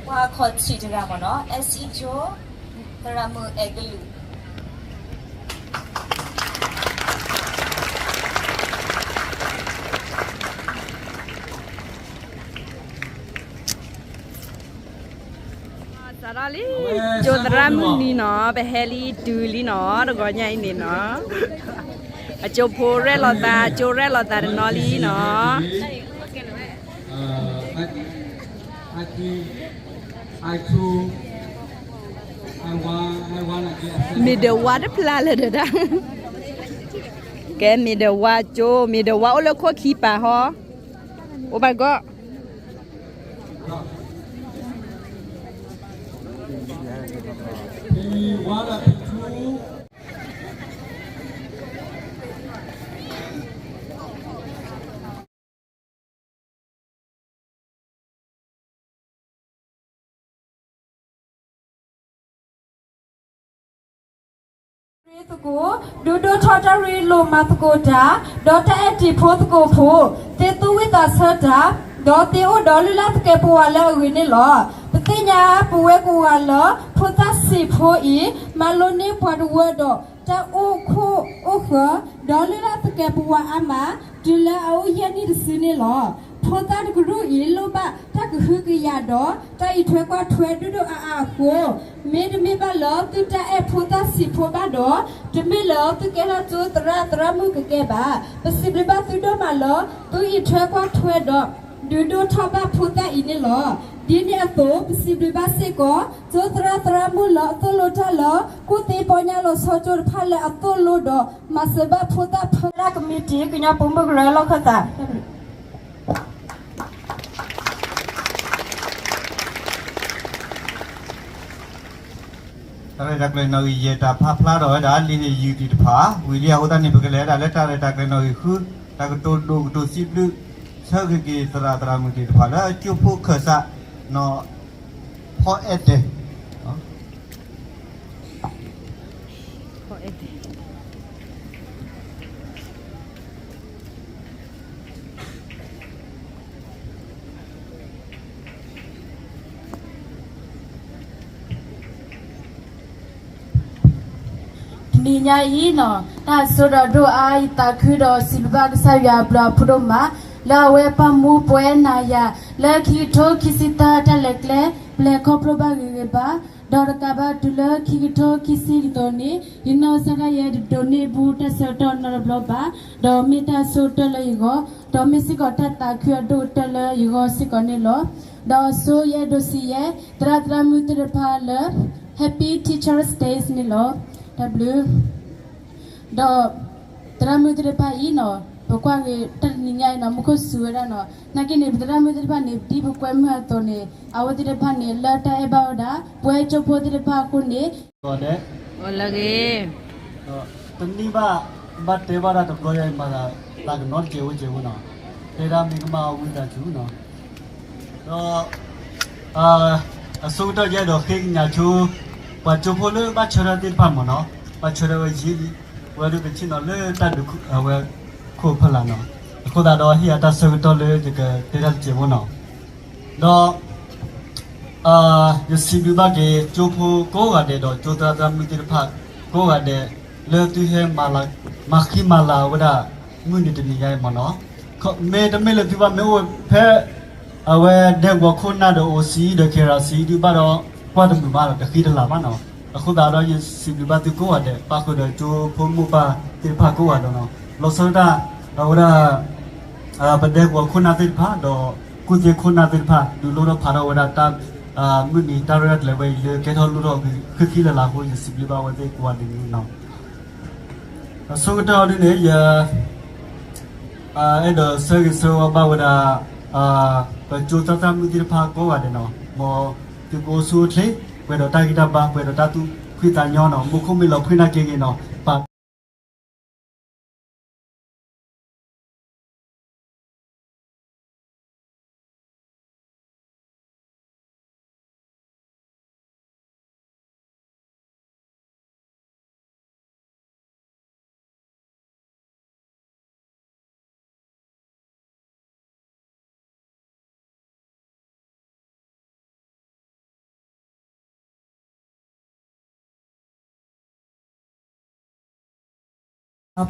ပှၤခီၣ်ထံးတဂၤမ့ၢ်နီၤ အဲၣ်စံကၠိ သရၣ်မုၣ်အဲၣ်ကလုာ် စးထီၣ်လံ ကၠိသရၣ်မုၣ်နံၤနီၤ ပဟဲလံတုၤလံနီၤ တဂီၤညါအံၤန့ၣ်နီၤ အကၠိဖိရဲၣ်လီၤသး ကၠိရဲၣ်လီၤသးတနီၤလံနီၤ မ့ၢ်ဒဝါတဖျါလၢၤဒီးတၢ် ကဲ မ့ၢ်ဒဝါကၠိ မ့ၢ်ဒဝါအိၣ်လၢခိၣ်ခံပၤဟီ အိၣ်ဘၣ်ဂီၢ် ရ့သကိး ဒုးဒိၣ်ထီၣ်တၢ်ရ့လိာ်မၤသကိးတၢ် ဒီးတၢ်အဲၣ်တံၤဖိသကိးဖိ သ့သူၣ်ဝံၣ်သးဆၢတၢ် ဒီးသ့အိၣ်ဒီးလုၢ်လၢ်သကဲးပဝးလၢအဂ့ၤန့ၣ်လီၤ. ပသ့ၣ်ညါပဝဲကိးဂၤလၢ ဖိသၣ်ဆံးဖိအံၤ မၤလိန့ၢ်ပှၤတဝၢဒီး တၢ်အိၣ်ခိၣ်အိၣ်ဃၢၤ ဒီးလုၢ်လၢ်သကဲးပဝးအါမး တုၤလၢအအိၣ်ယဲၢ်နံၣ်တစုန့ၣ်လီၤ. ဖိသၣ်တကရူၢ်အံၤ လိၣ်ဘၣ်တၢ်ကဟုကယာ်ဒီး တၢ်အံးထွဲကွၢ်ထွဲဒိၣ်ဒိၣ်အါအါအဃိ မ့တမ့ၢ်ဘၣ်လၢသုတၢ်အဲၣ်ဖိသၣ်ဆံးဖိဘၣ်ဒီး တမ့ၢ်လၢသုကဲထီၣ်ကၠိသရၣ်သရၣ်မုၣ်ကကဲဘၣ်. ပစံးဘျုးဘၣ်သုဒိၣ်မးလၢ သုအံးထွဲကွၢ်ထွဲဒီး ဒုးဒိၣ်ထီၣ်ဘၣ်ဖိသၣ်အံၤန့ၣ်လီၤ. ဒ်န့ၣ်အသိး ပစံးဘျုးဘၣ်စ့ၢ်ကီး ကၠိသရၣ်သရၣ်မုၣ်လၢအသိၣ်လိတၢ်လၢ ကူၣ်သ့ပီညါလီၤဆီကၠိတဖၣ်လၢအသိၣ်လိဒီး မၤစၢၤဘၣ်ဖိသၣ်ဖၢ ကမံးတံာ် ကညီပိာ်မုၣ်ကရၢလီၢ်ခၢၣ်သး တၢ်ရဲၣ်တၢ်ကျဲၤနီၣ်ဂံၢ်ယဲၢ်တၢ်ဖးဖျါထီၣ်ဝဲဒၣ်လံာ်န့ၣ်ယုၢ်သ့ၣ်တဖၣ် ဝံၤလံအဃိသတးန့ၣ် ပကလဲၤဝဲဒၣ်လၢတၢ်ရဲၣ်တၢ်ကျဲၤနီၣ်ဂံၢ်ဃု တၢ်ကတိၤဒိၣ်ကတိၤစံးဘျုး ဆၢဂ့ၤက့ၤသရၣ်သရၣ်မုၣ်သ့ၣ်တဖၣ်လၢကၠိဖိခၢၣ်စး နီၢ်ဖီအဲၣ်တဲာ် တနံၤညါအံၤနီၤ တၢ်ဆိဒီးဒိၣ်အါ ယသးခုဒီးစံးဘျုးဘၣ်ကစၢ်ယွၤ အဘျုးအဖှိၣ်ဒိၣ်မး လၢအဝဲပာ်မူပဝဲနၤယၤ လၢခံကထိခံဆံသၢတၢ်လဲၤကျဲ ပလဲၤခီဖျိဘၣ်ဂ့ၤဂ့ၤဘၣ် ဒီးတကးဘၣ်တုၤလၢခံကထိခံဆံအသိးန့ၣ် ယနီၢ်ကစၢ်ဒၣ်ယဲတဒိးန့ၢ်ဘူၣ်တၢ်ဆၢကတီၢ်နီတဘျီဘၣ် ဒီးမ့ၢ်တၢ်ဆိကတၢၢ်လၢယဂီၢ် ဒီးမ့ၢ်စ့ၢ်ကီးတၢ်သးခုအဒိၣ်ကတၢၢ်လၢယဂီၢ်စ့ၢ်ကီးန့ၣ်လီၤ. ဒီးဆိယအဲၣ်ဒိးစံးယဲ သရၣ်သရၣ်မုၣ်သ့ၣ်တဖၣ်လၢ Happy Teachers' Day န့ၣ်လီၤ. တၢ်ဘျုး ဒီးသရၣ်မုၣ်သ့ၣ်တဖၣ်အံၤနီၤ ပကွၢ်ဂ့ၤတၢ်တနံၤညါအံၤနီၤ မူခိၣ်စူၤဝဲဒၣ်နီၤ နာ်က့န့ၣ် ပသရၣ်မုၣ်သ့ၣ်တဖၣ်န့ၣ် ဒ်ပကွဲမုာ်အသိးန့ၣ် အဝဲသ့ၣ်တဖၣ်န့ၣ် လၢတၢ်အဲၣ်ဘၣ်ဝဲဒၣ် ပဝဲကၠိဖိသ့ၣ်တဖၣ်အဃိန့ၣ် ဒီး လၢဂ့ၤ ဒီးတနံၣ်ဘၣ် ဘၣ်တဲဘၣ်တၢ်တဘျီယဲမၤသး သးကနီတကဲးဝဲကဲးဝဲနီၤ တဲဒၣ်မ့ၢ်ကမၣ်ဝံသးစူၤနီၤ ဒီး အဆိကတၢၢ်ယအဲၣ်ဒိးဃ့ကညးဆိ ပှၤကၠိဖိလၢဘၣ်ဆၢထၢၣ်သ့ၣ်တဖၣ်မ့ၢ်နီၤ ဘၣ်ဆၢထၢၣ်ဝဲယံာ်လံ ဝဲဒၣ်ကဆ့ၣ်နီၤလၢတၢ်ဒုးအဝဲခိၣ်ဖီလာ်နီၤ အဃိသတးဒီးဟ့ၣ်ယၤတၢ်ဆၢကတီၢ်လၢယကတဲတၢ်တစဲးဖိနီၤ ဒီး ယစံးဘျုးဘၣ်က့ၤ ကၠိဖိကိးဂၤဒဲးဒီး ကၠိသရၣ်သရၣ်မုၣ်သ့ၣ်တဖၣ်ကိးဂၤဒဲး လၢသုဟဲမၤဃံမၤလၤဝဲဒၣ် မုၢ်နံၤတနံၤညါအံၤမ့ၢ်နီၤ မ့တမ့ၢ်လၢသုဘၣ်မ့ၢ်အိၣ်ဖဲ အဝဲဒဲကဝီၤခိၣ်နၢ်ဒီး အိၣ်စံဒီး ခဲရၤစံဒုးဘၣ်ဒီး ကွၢ်တမုာ်ဘၣ်ဒီး တဃံတလၤဘၣ်နီၤ အဃိသတးဒီး ယစံးဘျုးဘၣ်သုကိးဂၤဒဲး ပၣ်ဃုာ်ဒီးကၠိဖိမိၢ်ပၢ်သ့ၣ်တဖၣ်ကိးဂၤဒဲးနီၤ လီၤဆီဒၣ်တၢ် အဝဲဒၣ် ပဒဲကဝီၤခိၣ်နၢ်သ့ၣ်တဖၣ် ဒီးကူၣ်သ့ခိၣ်နၢ်သ့ၣ်တဖၣ် ဒုးလိၣ်ထီၣ်ဖးထီၣ်ဝဲဒၣ်တၢ် မုၢ်နံၤတၢ်ရဲၣ်တၢ်ကျဲၤဝဲအံၤလၢကဲထီၣ်လိၣ်ထီၣ်ဃံဃံလၤလၤအဃိ ယစံးဘျုးဘၣ်ဝဲသ့ၣ်ကိးဂၤဒဲးန့ၣ်နီၤ အဆိကတၢၢ်အီၤဒ်န့ၣ် ယ အဲၣ်ဒိးဆၢဂ့ၤဆၢဝါဘၣ်ဝဲဒၣ် ပကၠိသရၣ်သရၣ်မုၣ်သ့ၣ်တဖၣ်ကိးဂၤဒဲးနီၤ မ်သုကအိၣ်ဆူၣ်အိၣ်ချ့ ပှဲၤဒီးတၢ်ဂံၢ်တၢ်ဘါ ပှဲၤဒီးတၢ်သူၣ်ဖှံသးညီနီၤ မူခိၣ်မ့ၢ်လီၤဖှံနာ်က့ဂ့ၤနီၤ ပၢ်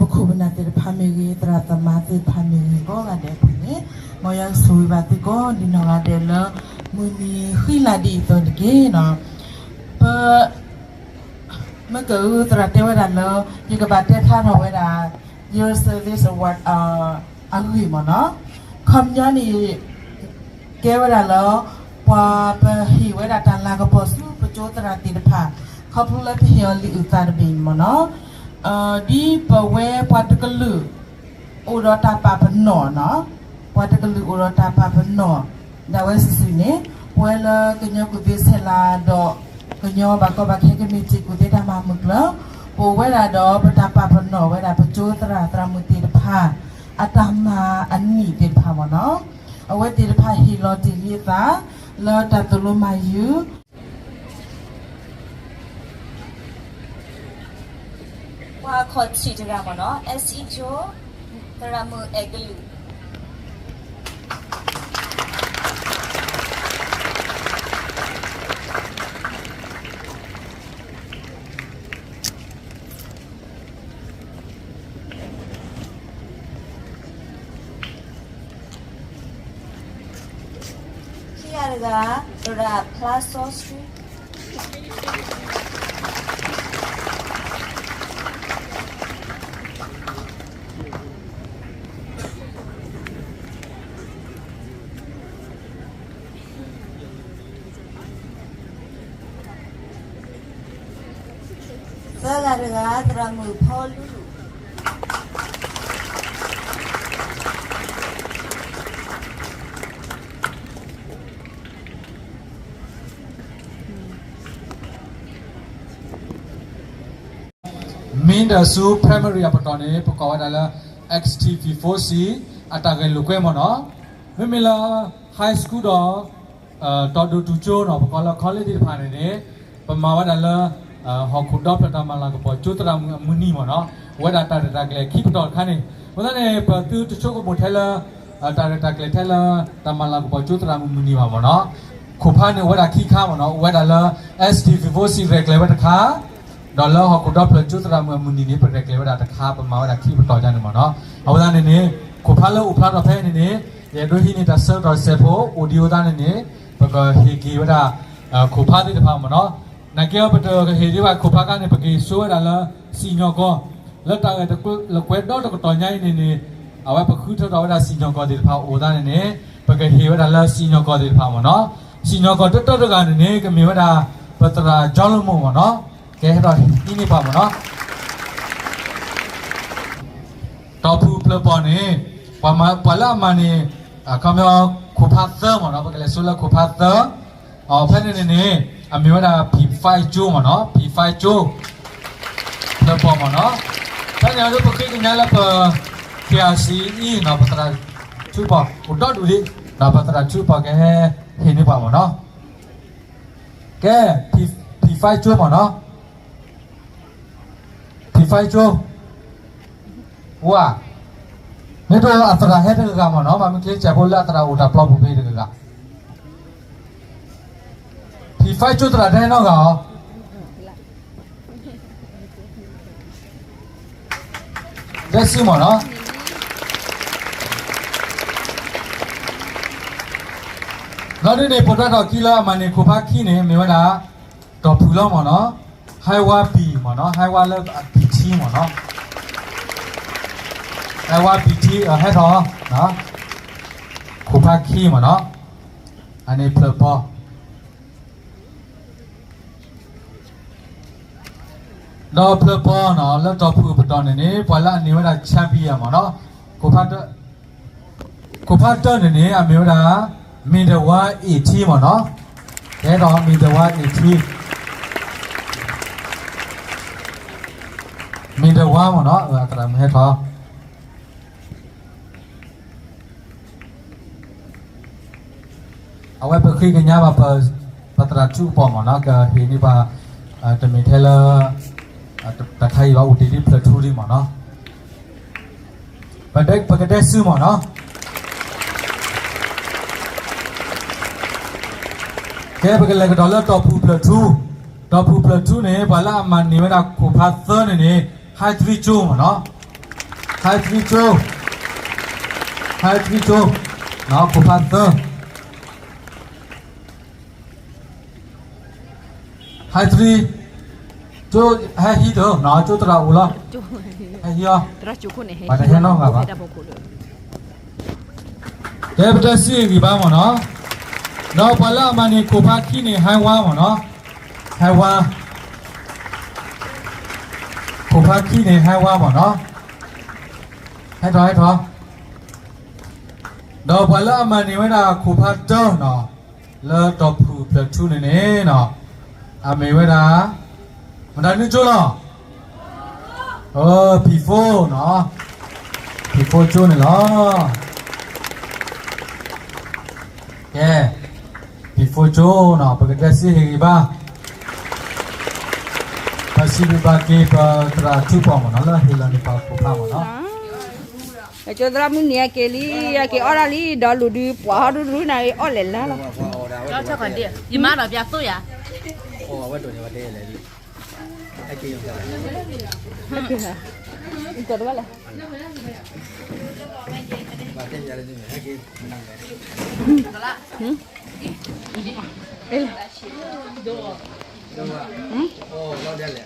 ပခိၣ်ပနၢ်သ့ၣ်တဖၣ်မ့ၢ်ဂ့ၤ, သရၣ်သမါသ့ၣ်တဖၣ်မ့ၢ်ဂ့ၤ ကိးဂၤဒဲးအပူၤန့ၣ်, မ်ယွၤကဆိၣ်ဂ့ၤဘၣ်သုကိးဒံးနီၢ်ဂၤဒဲးလၢ မုၢ်နံၤဃံလၤဒ်အံၤအသိးတက့ၢ်. ပ မ့ၢ်က သရၣ်တဲဝဲဒၣ်လၢ ယကဘၣ်တဲဖျါထီၣ်ဝဲဒၣ် Year Service Award အဂ့ၢ်မ့ၢ်နီၤ. ခီပညီန့ၣ် ကဲဝဲဒၣ်လၢ ပှၤပဟ့ၣ်ဝဲဒၣ်တၢ်လၤကပီၤဆူပကၠိသရၣ်သ့ၣ်တဖၣ် ခီဖျိလၢပဟ့ၣ်အီၤလံာ်အုၣ်သးတဘ့ၣ်န့ၣ်မ့ၢ်နီၤ. ဒ်ပဝဲပှၤတကလုာ် အိၣ်ဒီးတၢ်ပာ်ပနီၣ်နီၤ, ပှၤတကလုာ်အိၣ်ဒီးတၢ်ပာ်ပနီၣ် ဒၣ်ဝဲစုာ်စုာ်န့ၣ်, ပဝဲလၢကညီကူၣ်သ့ဆဲးလၤဒီး ကညီဘၣ်ကီဘၣ်ခဲကမံးတံာ်ကူၣ်သ့တၢ်မၤမုၢ်ကျၢၤ, ပအိၣ်ဝဲဒၣ်ဒီးပတၢ်ပာ်ပနီၣ်ဝဲဒၣ်ပကၠိသရၣ်သရၣ်မုၣ်သ့ၣ်တဖၣ် အတၢ်မၤအနံၣ်သ့ၣ်တဖၣ်မ့ၢ်နီၤ. အဝဲသ့ၣ်တဖၣ်ဟ့ၣ်လီၤတ့ၢ်လံအသး လၢတၢ်သိၣ်လိမၤယုၤ ပှၤခီၣ်ထံးတဂၤမ့ၢ်နီၤ, အဲၣ်စံကၠိ သရၣ်မုၣ်အဲၣ်ကလုာ် ခံဂၤတဂၤ သရၣ်ဖျါစီဆှံ သၢဂၤတဂၤ သရၣ်မုၣ်ဖီလူ မ့ၢ်ဒီးဆူ primary အပတီၢ်န့ၣ် ပကိးဝဲဒၣ်လၢ X T V four C အတၢ်ဂဲၤလိာ်ကွဲမ့ၢ်နီၤ. မ့မ့ၢ်လၢ high school ဒီး တီၤဒိၣ်တုၤကၠိနီၤ ပကိးလၢ college သ့ၣ်တဖၣ်န့ၣ်န့ၣ် ပမၤဝဲဒၣ်လၢ ဟီၣ်ခိၣ်ဒီဖျၢၣ်တၢ်မၤလၤကပီၤကၠိသရၣ်မုၣ်အမုၢ်နံၤမ့ၢ်နီၤ, အိၣ်ဝဲဒၣ်တၢ်ရဲၣ်တၢ်ကျဲၤခံပတီၢ်တခါန့ၣ်, အဃိသတးန့ၣ် ပသုတဆိကမိၣ်ထဲလၢ တၢ်ရဲၣ်တၢ်ကျဲၤထဲလၢ တၢ်မၤလၤကပီၤကၠိသရၣ်မုၣ်မုၢ်နံၤဘၣ်မ့ၢ်နီၤ. ခိၣ်ဖးန့ၣ်အိၣ်ဝဲဒၣ်ခံခါမ့ၢ်နီၤ, အိၣ်ဝဲဒၣ်လၢ S T V four C ရဲၣ်ကျဲၤဝဲတခါ ဒီးလၢဟီၣ်ခိၣ်ဒီဖျၢၣ်ကၠိသရၣ်မုၣ်အမုၢ်နံၤန့ၣ် ပရဲၣ်ကျဲၤဝဲဒၣ်တခါ ပမၤဝဲဒၣ်ခံပတီၢ်ဒ်န့ၣ်မ့ၢ်နီၤ. အဃိသတးန့ၣ်န့ၣ် ခိၣ်ဖးလၢအိၣ်ဖျါထီၣ်ဖဲန့ၣ်န့ၣ် ယအဲၣ်ဒိးဟံးန့ၢ်တၢ်ဆၢကတီၢ်စဲးဖိ အိၣ်ဒံးအဃိသတးန့ၣ်န့ၣ် ပကဟ့ၣ်က့ၤဝဲဒၣ် ခိၣ်ဖးသ့ၣ်တဖၣ်မ့ၢ်နီၤ. နာ်က့အီၤ ပတဟ့ၣ်ဒံးဘၣ်ခိၣ်ဖးခါန့ၣ် ပကဟ့ၣ်ဆိဝဲဒၣ်လၢ စံၣ်ညီၣ်ကွီၢ် လၢတၢ်ဂဲၤလိာ်ကွဲဒီတကတီၢ်ညါအံၤန့ၣ်န့ၣ် အဝဲပဃုထၢထီၣ်ဝဲဒၣ်စံၣ်ညီၣ်ကွီၢ်သ့ၣ်တဖၣ်အိၣ်သတးန့ၣ်န့ၣ် ပကဟ့ၣ်ဝဲဒၣ်လၢစံၣ်ညီၣ်ကွီၢ်သ့ၣ်တဖၣ်မ့ၢ်နီၤ. စံၣ်ညီၣ်ကွီၢ်တတၢတဂၤန့ၣ်န့ၣ် ကမ့ၢ်ဝဲဒၣ် ပသရၣ်ကၠီလိမိၣ်မ့ၢ်နီၤ. ကဟဲထီၣ်ဟံးန့ၢ်ပှၤမ့ၢ်နီၤ. တီၢ်ဖုၣ်ဖျၢၣ်ပီၢ်န့ၣ် ပှၤလၢအမၤန့ၣ် အခီပညီ ခိၣ်ဖးသၢမ့ၢ်နီၤ, ပကလဲၤဆိလၢခိၣ်ဖးသၢ. အဖဲန့ၣ်န့ၣ်န့ၣ် အမ့ၢ်ဝဲဒၣ် P five ကၠိမ့ၢ်နီၤ, P five ကၠိ ဖျၢၣ်ပီၢ်မ့ၢ်နီၤ. ဖဲန့ၣ်အဒိ ပဃ့ကညးလၢပ K R C E နီၤ, ပသရၣ်ထူပီၢ် အိၣ်ဒီဒူၣ်လံ, ဒီးပသရၣ်ထူပီၢ်ကဟဲဟ့ၣ်န့ၢ်ပှၤမ့ၢ်နီၤ. ကဲ P five ကၠိမ့ၢ်နီၤ. P five ကၠိ ဝါ, မ့ၢ်တအသရၣ်ဟဲတဂၤဂၤမ့ၢ်နီၤ, မ့မ့ၢ်ချ့စဲးဖိလၢအသရၣ်အိၣ်တၢ်ပျီပူၤဖဲတဂၤဂၤ. P five ကၠိသရၣ်တဟဲနီတဂၤဧါ. ဒဲစံမ့ၢ်နီၤ. လီၤဒုးန့ၣ် ပိာ်ထွဲထီၣ်ခံလၢအမၤန့ၢ်ခိၣ်ဖးခံန့ၣ် မ့ၢ်ဝဲဒၣ် တီၢ်ဖုၣ်လီၤမ့ၢ်နီၤ, ဟဲဝါပံၤမ့ၢ်နီၤ, ဟဲဝါလၢအပံၤထံမ့ၢ်နီၤ, ဟဲဝါပံၤထံ ဟဲထီၣ် ခိၣ်ဖးခံမ့ၢ်နီၤ, အန့ၣ်ဖျၢၣ်ပီၢ် ဒီးဖျၢၣ်ပီၢ်နီၤ လၢတီၢ်ဖုၣ်ပတီၢ်န့ၣ်န့ၣ် ပှၤလၢအန့ၢ်ဝဲဒၣ် champion မ့ၢ်နီၤ, ခိၣ်ဖးတၢ ခိၣ်ဖးတၢန့ၣ်န့ၣ် အမ့ၢ်ဝဲဒၣ် မ့ၢ်တဝါ eighteen မ့ၢ်နီၤ, ကဲဒီး မ့ၢ်တဝါ eighteen, မ့ၢ်တဝါမ့ၢ်နီၤ, အသရၣ်မုၣ်ဟဲထီၣ် အဝဲပဃ့ကညးဘၣ် ပသရၣ်ထူပီၢ်မ့ၢ်နီၤ ကဟ့ၣ်န့ၢ်ပှၤ တမ့ၢ်ထဲလၢ တခါအံၤဘၣ် အိၣ်တ့ၢ်ဒ်ဖျၢၣ်ထူဒံးမ့ၢ်နီၤ, ပကဒဲစုမ့ၢ်နီၤ, ကဲ ပကလဲၤကဒီးလၢတီၢ်ဖုၣ်ဖျၢၣ်ထူ, တီၢ်ဖုၣ်ဖျၢၣ်ထူန့ၣ် ပှၤလၢအမၤန့ၢ်ဝဲဒၣ်ခိၣ်ဖးသၢန့ၣ်န့ၣ် ဟဲသရံကၠိမ့ၢ်နီၤ, High three ကၠိ, High three ကၠိ, နီၢ် ခိၣ်ဖးသၢ, High three ကၠိ, ဟဲဟံးတၢ် နီၢ် ကၠိသရၣ်အိၣ်လီၤ, ဟဲဟံးအီၤ, ပှၤတဟဲနီတဂၤဘၣ်. ကဲပတဲစ့ၢ်ဂံၢ်ဘါမ့ၢ်နီၢ်, ဒီးပှၤလၢအမၤန့ၢ်ခိၣ်ဖးခံန့ၣ် high one မ့ၢ်နီၢ်, high one, ခိၣ်ဖးခံန့ၣ် high one မ့ၢ်နီၢ်, ဟဲထီၣ် ဟဲထီၣ်, ဒီးပှၤလၢအမၤန့ၢ်ဝဲဒၣ်ခိၣ်ဖးတၢနီၢ်, လၢတီၢ်ဖုၣ်ဖျၢၣ်ထူန့ၣ်န့ၣ်နီၢ်, အမ့ၢ်ဝဲဒၣ် မတၤနုကၠိလီၤ, P four နီၢ်, P four ကၠိန့ၣ်လီၤ. ကဲ P four ကၠိနီၢ်, ပကတဲစ့ၢ်ဂံၢ်ဘါ, ပစံးဘျုးဘၣ်က့ၤပသရၣ်ထူပီၣ်မ့ၢ်နီၢ် လၢဟ့ၣ်လီၤန့ၢ်ပှၤခိၣ်ဖးမ့ၢ်နီၢ်. ကၠိသရၣ်မုၣ်န့ၣ် အက့ၤလံ, အက့ၤအီၣ်ဒၣ်လံ, ဒီးလူၤဒုးပှၤဟီဒူဒူနၤ အီၣ်လဲၤလၢလီၤ. ယမါဒီးပျၢ်သိၣ်ယၤ, ကၠိတဝဲလဲၣ်,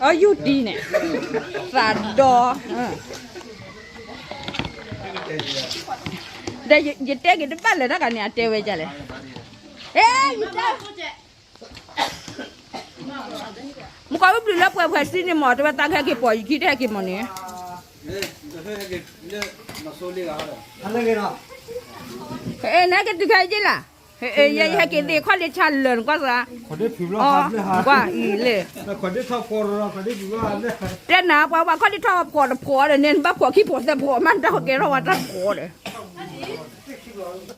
အယူၢ်တံၢ်န့ၣ်, သးဒီ, ဒီးယတဲက့ၤတဘၣ်လၢၤတၢ်ဂၤန့ၣ် အတဲဝဲဒ်လဲၣ်, မုၢ်ကီၢ်အုၣ်ဘျုးလၢပှဲၤပှဲၤစံးန့ၣ်မ့ၢ် တဝဲသးကဟဲက့ၤပိာ်ယခံတဟဲက့ၤမ့ၢ်န့ၣ်, ဟဲက့ၤတုၤခဲအံၤက့ၤလၢ်, ယဟဲက့ၤသ့ၣ်ခီၣ်လ့ၢ်ဆါလၢာ်နကွၢ်သး, ကွၢ်အံၤလဲၣ်, တဲနၤပှၤဝဲခီၣ်လ့ၢ်ထီၣ်ဖှီၣ်တဖှီၣ်ဒီးန့ၣ် နဘၣ်ဖှီၣ်ခံဖှီၣ်သၢဖှီၣ်မး နတၢ်ဟဲက့ၤထီၣ်ဝဲတၢ်ဖှီၣ်ဒီး